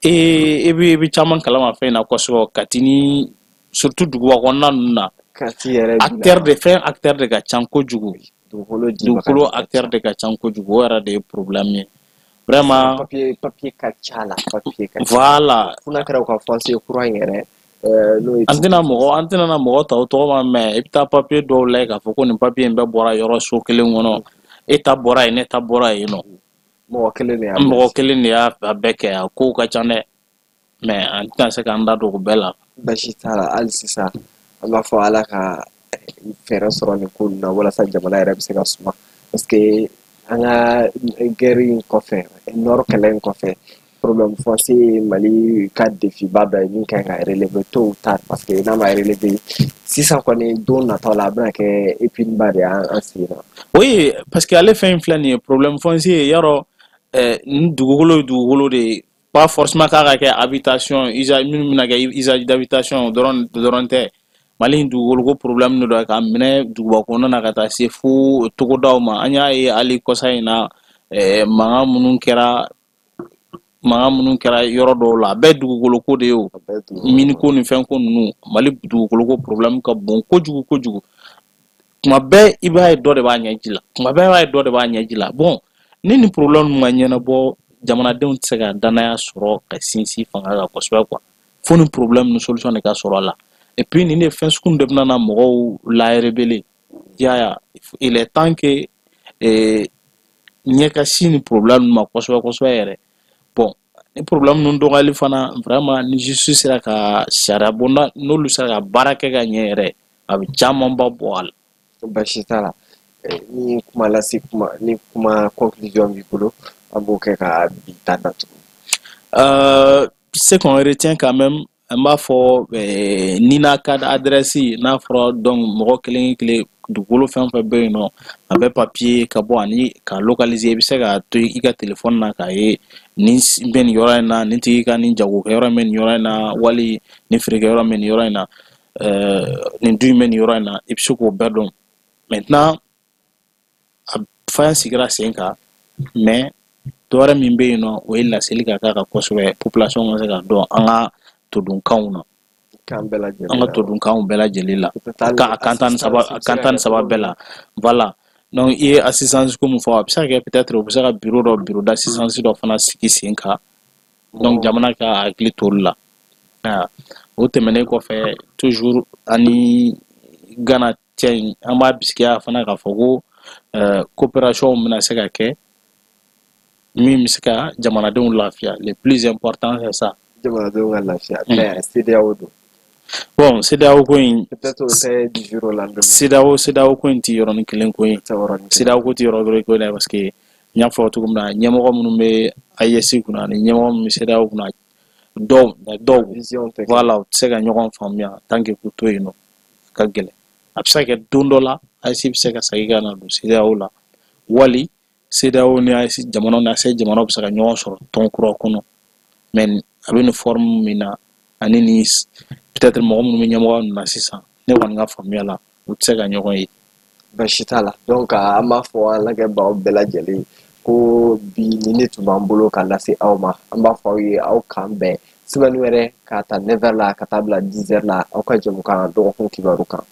Speaker 2: Ee, i bɛ caman kalama fɛn in na kosɛbɛ. Kati ni surtout duguba kɔnɔna ninnu na,
Speaker 1: Kati yɛrɛ.
Speaker 2: Acteur de fɛn, acteur de ka ca kojugu.
Speaker 1: Dugukolo.
Speaker 2: Dugukolo acteur de ka ca kojugu, o yɛrɛ de ye problème ye vraiment.
Speaker 1: Papier ka ca la, papier ka ca.
Speaker 2: Voilà.
Speaker 1: Fo n'a kɛra u ka foncier kura in yɛrɛ, n'o ye
Speaker 2: An tɛna na mɔgɔ ta o tɔgɔ ma, mais i bɛ taa papier dɔw lajɛ k'a fɔ ko nin papier in bɛɛ bɔra yɔrɔ so kelen kɔnɔ, e ta bɔra yen, ne ta bɔra yen nɔ.
Speaker 1: Mɔgɔ kelen de y'a.
Speaker 2: Mɔgɔ kelen de y'a bɛɛ kɛ. A kow ka ca dɛ, mais an tɛna se k'an da don o bɛɛ la.
Speaker 1: Basi t'a la. Hali sisan, an b'a fɔ Ala ka fɛɛrɛ sɔrɔ nin ko ninnu na, walasa jamana yɛrɛ bɛ se ka suma, parce que an ka guerre in kɔfɛ, nord kɛlɛ in kɔfɛ, problème foncier ye Mali ka défi ba dɔ ye min kan ka relever tôt ou tard, parce que n'a ma relever sisan kɔni, don nataw la, a bɛna kɛ épine ba de ye an sen na.
Speaker 2: Oui, parce que ale fɛn filɛ nin ye, problème foncier yarɔ, ni dugukolo ye dugukolo de ye, pas forcément k'a ka kɛ habitation, usage minnu bɛna kɛ usage d'habitation dɔrɔn dɔrɔn tɛ. Mali in dugukolo ko problème de don, k'a minɛ duguba kɔnɔna na ka taa se fo togodaw ma. An y'a ye hali kɔsa in na, mankan minnu kɛra yɔrɔ dɔw la, a bɛɛ dugukolo ko de ye. O mine ko ni fɛn ko ninnu, Mali dugukolo ko problème ka bon kojugu kojugu. Tuma bɛɛ i b'a ye dɔ de b'a ɲɛji la, tuma bɛɛ i b'a ye dɔ de b'a ɲɛji la. Bon, ni nin problème ma ɲɛnabɔ, jamanadenw tɛ se ka danaya sɔrɔ ka sinsin fanga kan kosɛbɛ quoi. Fo ni problème ni solution de ka sɔrɔ a la. Et puis nin de fɛn sugu de bɛna na mɔgɔw la révéler, i y'a ye. Il est temps que ɲɛ ka sin ni problème ma kosɛbɛ kosɛbɛ yɛrɛ. Bon, ni problème ninnu dɔgɔyali fana, vraiment, ni justice sera ka sariya bonda, n'olu sera ka baara kɛ ka ɲɛ yɛrɛ, a bɛ camanba bɔ a la.
Speaker 1: Basi t'a la. Ni kuma lase kuma ni kuma conclusion b'i bolo, an b'o kɛ ka bi ta datugu.
Speaker 2: Ce qu'on retient quand même, an b'a fɔ Nina carte adresse n'a fɔra, donc mɔgɔ kelen kelen Dugukolo fɛn fɛn bɛ yen nɔ, a bɛ papiye ka bɔ ani ka localiser. I bɛ se k'a to i ka telefɔni na k'a ye nin bɛ nin yɔrɔ in na, nin tigi ka nin jagokɛyɔrɔ in bɛ nin yɔrɔ in na, wali nin feerekɛyɔrɔ bɛ nin yɔrɔ in na, nin du in bɛ nin yɔrɔ in na. I bɛ se k'o bɛɛ dɔn. Maintenant, a fɛn sigira sen kan, mais dɔwɛrɛ min bɛ yen nɔ, o ye laseli ka k'a kan kosɛbɛ, population ka se k'a dɔn an ka todunkanw na, an ka todunkanw bɛɛ lajɛlen la, a kan 13, a kan 13 bɛɛ la. Voilà, donc i ye assistance ko min fɔ, a bɛ se ka kɛ peut-être u bɛ se ka bureau dɔ, bureau d'assistance dɔ fana sigi sen kan. Donc jamana ka hakili to olu la. O tɛmɛnen kɔfɛ, toujours ani Ghana cɛ in, an b'a bisigiya fana k'a fɔ ko coopération bɛna se ka kɛ min bɛ se ka jamanadenw lafiya. Le plus important, c'est ça.
Speaker 1: Jamanadenw ka lafiya, mais CEDEAO don?
Speaker 2: Bon, CEDEAO ko in,
Speaker 1: peut-être o tɛ du jour au lendemain.
Speaker 2: CEDEAO ko in ti yɔrɔnin kelen ko ye. CEDEAO ko ti yɔrɔ kelen ko ye, parce que n y'a fɔ cogo min na, ɲɛmɔgɔ minnu bɛ AES kunna ani ɲɛmɔgɔ minnu bɛ CEDEAO kunna, dɔw, voilà, u tɛ se ka ɲɔgɔn faamuya tant que k'u to yen nɔ, ka gɛlɛn. A bɛ se ka kɛ don dɔ la, AES bɛ se ka segin ka na don CEDEAO la, wali CEDEAO ni AES jamanaw ni AES jamanaw bɛ se ka ɲɔgɔn sɔrɔ tɔn kura kɔnɔ. Mais a bɛ nin forme min na, ani ni peut-être mɔgɔ minnu bɛ ɲɛmɔgɔ ninnu na sisan, ne kɔni ka faamuya la, u tɛ se ka ɲɔgɔn ye.
Speaker 1: Basi t'a la. Donc an b'a fɔ an lajɛbagaw bɛɛ lajɛlen ko bi nin de tun b'an bolo ka lase aw ma. An b'a fɔ aw ye, aw k'an bɛn semaine wɛrɛ, k'a ta 9h la ka taa bila 10h la, aw ka jɛmukan dɔgɔkun kibaru kan.